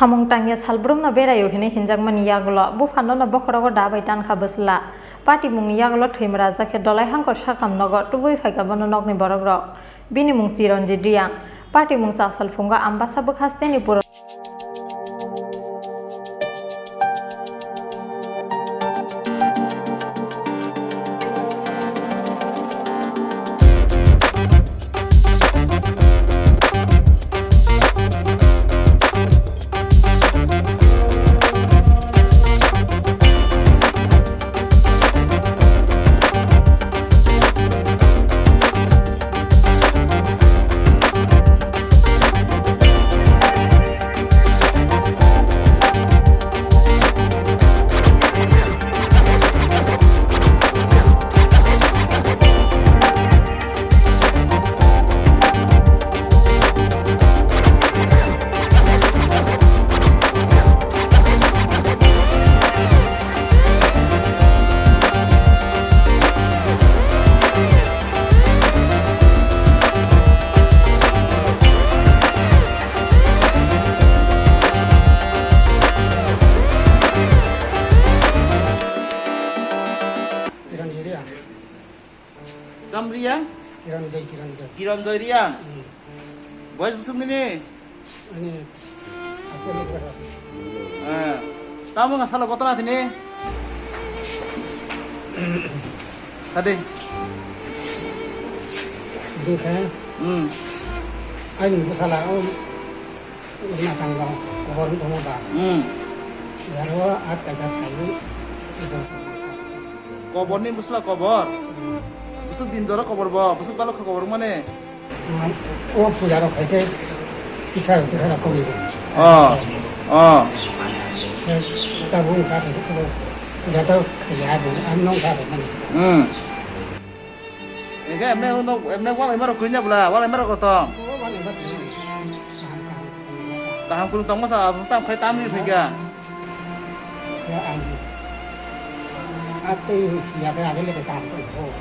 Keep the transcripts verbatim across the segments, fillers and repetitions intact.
Samung tangya salbrumno beraio hinwi hinjakmani yagulo buphanono bokhorogo da bai tankha bwsla. Patimungni yagulo thwimwrajak khe Dolai Hangkor sakam nogo tubui phaikha bono nokni borokrok. Bini mung Chiranjit Reang. Patimung chasal phungo Ambasa bwkha steni puro. Kiran Joy Reang. Tam Reang? Kiran Joy, Kiran Joy. Kiran Joy Reang? Hmm. Boyes bwswk nini? Ani asal ni kara. Eh, tamo nga salo koto na tini? Tadi. Dikha. Hmm. Ani sala, oh. Wngna tangkha, kobor wng tongmo da. Hmm. Yaro at kaisa phaidi. Koborni bwsla kobor? Hmm. Bwswk din jora kobor bo, bwswk balok kha kobor mane? Hmm. O puja rok khai khe kisa rok, kisa rok kobi bo. Oh. Oh. Tabuk wngkha, jato khai ya bo, ang nong kha bo mane. Hmm. Engke emne uno, emne wal emaro kunya bla, wal emaro kotom. Kaham kurung tong masa, abang tam khai tam ni pika.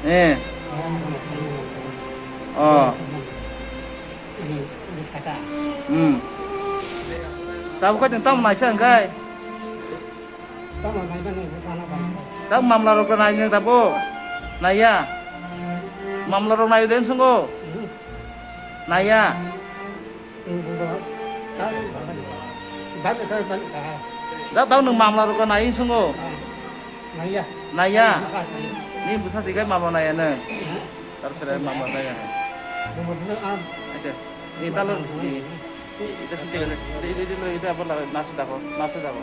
Eh. Oh. Hmm. Tabuk khai tam naisa engkai. Tamo naimani bwsano bang. Tak mamla rok nai nang tabo. Naiya. Mamla rok nai den sungo. Hmm. Naiya. Hmm, bugo. Tak bani. Bani tak bani tak. Dak tau nung mamla rok nai sungo. Ah. Naiya. Naiya. Bwsa sai. Ni bwsa sikai mamla naiya nung. Hmm. Tar sere mamla naiya. Bugo bugo am. Acha. Ni talo ni. Ita, ita, ita, ita, ita, ita, apa lagi? Nasi dago, nasi dago.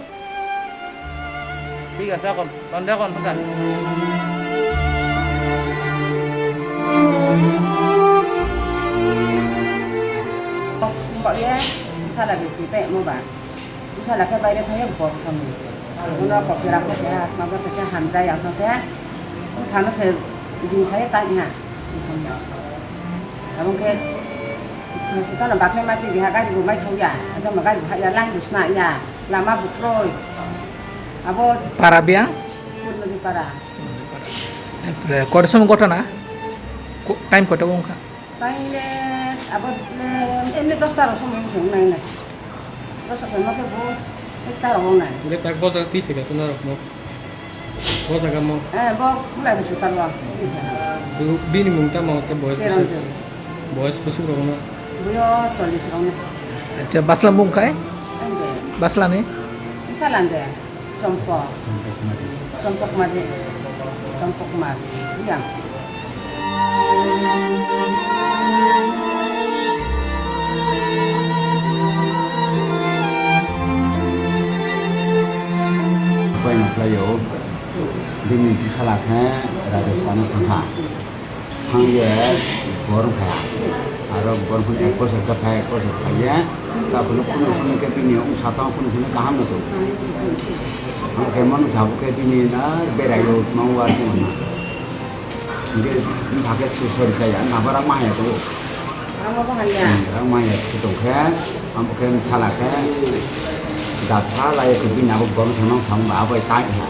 Tiga sakon, tonde kon, peka. Kok ye, sala beti pe mo ba. Sala ke baire thaye bor kami. Uno kok kira ko ya, mabo te hamjai ya ko te. Thano se din saya tanya. Abong ke, kita na bakle mati diha gari bo mai thau ya, ada ma gari bo ya, line bo sna ya, lama bo kroi. Abo Para biang? Purnoji para. Kota samung kota na? Ko-, time kota wngkha? Time le, abo le, emni dosta ro samung wngkha nai nai. Dosta khe ma khe bo ekta ro nai. Bole tak bo jaga twi phai ka suna rok mo. Bo jaga mo. Eh, bo Mulai hospital o. Bo bini mung tamo khe boyes Chiranjit. Bwswk, boyes bwswk rok no. Boyo chollish rok no. Acha, basla mung khai? Ande. Basla ni? Salande. Chompok. Chompok mari. Chompok mari. Chompok mari. Iya. Koi ma khlai o, bini bwsala khe Rajasthan o thangkha. Thang ye bor phai. Aro bor phun ek bosor khe phai, ek bosor phai ye. Ta phunu kunu simi khe bini wng satang kunu simi kaham no tongo. Ang khe manu sabu khe bini na berai o ma war khe ma. Hingke bini bhakhe sori chaya, nabara ma haya tongo. Rang ma haya khe tongkhe, amo khe sala khe, jat sa lai khe bini abo gom thangno thang ba abo tai ha.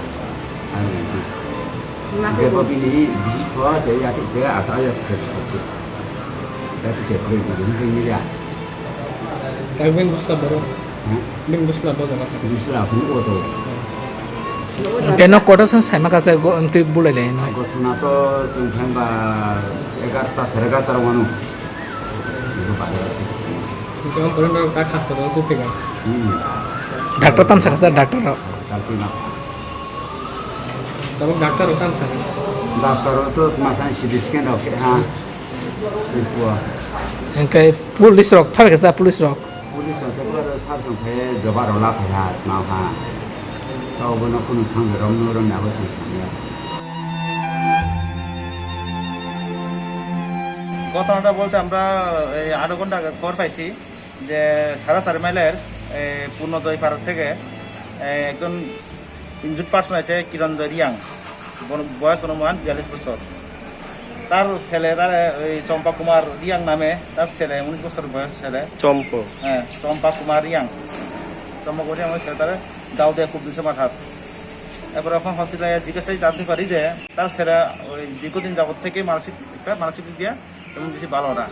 Ang khe bo bini bisi pho se ya se asa ya khe. Ya khe se khe bini ya. Kaiben gusta boro. Hmm? Bini bwsla bo jaga. Bwsla phunuk o to. Hwnkhe no kotor song saima kasa go-, twi bulai lai no. Gothona to chwng khe ba egarta, sare egarta rok mano. Hwnkhe ang porino tak hospital o phega. Hmm. Doctor tam sakha sir, doctor rok. Doctor na. Tabuk doctor rok tam sakha. Doctor rok to masa C T scan rok khe ha. Sui phuo. Hwnkhe police rok phai kha sir, police rok. Police rok khe bwrwi sar song khe joba rok la phai ha, tma ha. Tao bono kunu thang rwmno rwmya bo chwng sangya. ঘটনাটা বলতে আমরা এই আধা ঘন্টা আগে খবর পাইছি যে সারা চার মাইলের, এ, পূর্ণজয় পাড়া থেকে, এ, একজন ইনজুর্ড পার্সন আছে কিরণজয় রিয়াং, বন-, বয়স অনুমান বিয়াল্লিশ বছর। তার ছেলে, তার ওই চম্পা কুমার রিয়াং নামে তার ছেলে, উনিশ বছর বয়স ছেলে। চম্প। হ্যাঁ, চম্পা কুমার রিয়াং। চম্পা কুমার রিয়াং ওই ছেলে তার দাও দিয়ে খুব দিছে মাথাত। এরপর এখন হসপিটালে জিজ্ঞাসায় জানতে পারি যে তার ছেলে ওই দীর্ঘদিন যাবত থেকে মানসিক, একটা মানসিক দিক দিয়ে তেমন বেশি ভালো না।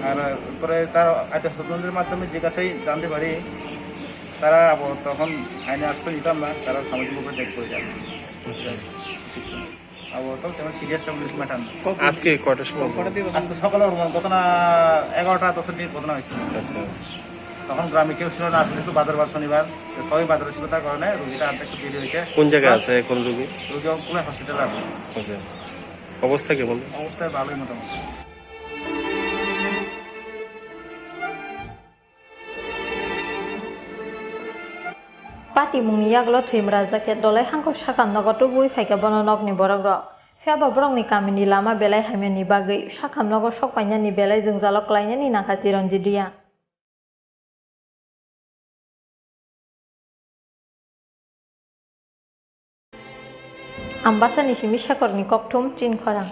আর পরে তার আত্মীয় স্বজনদের মাধ্যমে জিজ্ঞাসায় জানতে পারি, তারা আবার তখন আইনে আশ্রয় নিতাম না, তারা সামাজিক বিপদে পড়ে যাবে। আচ্ছা। আবার তো তেমন সিরিয়াস তেমন কিছু ম্যাটার না। আজকে কয়টার সময়? আজকে সকালে ওরকম ঘটনা এগারোটা দশের দিকে ঘটনা হয়েছিল। আচ্ছা। তখন গ্রামে কেউ ছিল না, আসলে একটু বাজার বার শনিবার, তো সবাই বাজারে ছিল, তার কারণে রুগীটা আনতে একটু দেরি হয়েছে। কোন জায়গায় আছে এখন রুগী? রুগী অঙ্কুলে হসপিটালে আছে। আচ্ছা। অবস্থা কেমন? অবস্থা ভালোই মোটামুটি। Patimungni yagulo thwimrajak khe dolai hangkuk sakam nogo tubui phaikha bono nokni borokrok. Phiya ba borokni kamini lama belai hamyani bagwi sakam nogo sok painani belai jwngjalo klainani nangkha Chiranjit Reang. Ambasani simi Shekhorni kokthum chin khorang.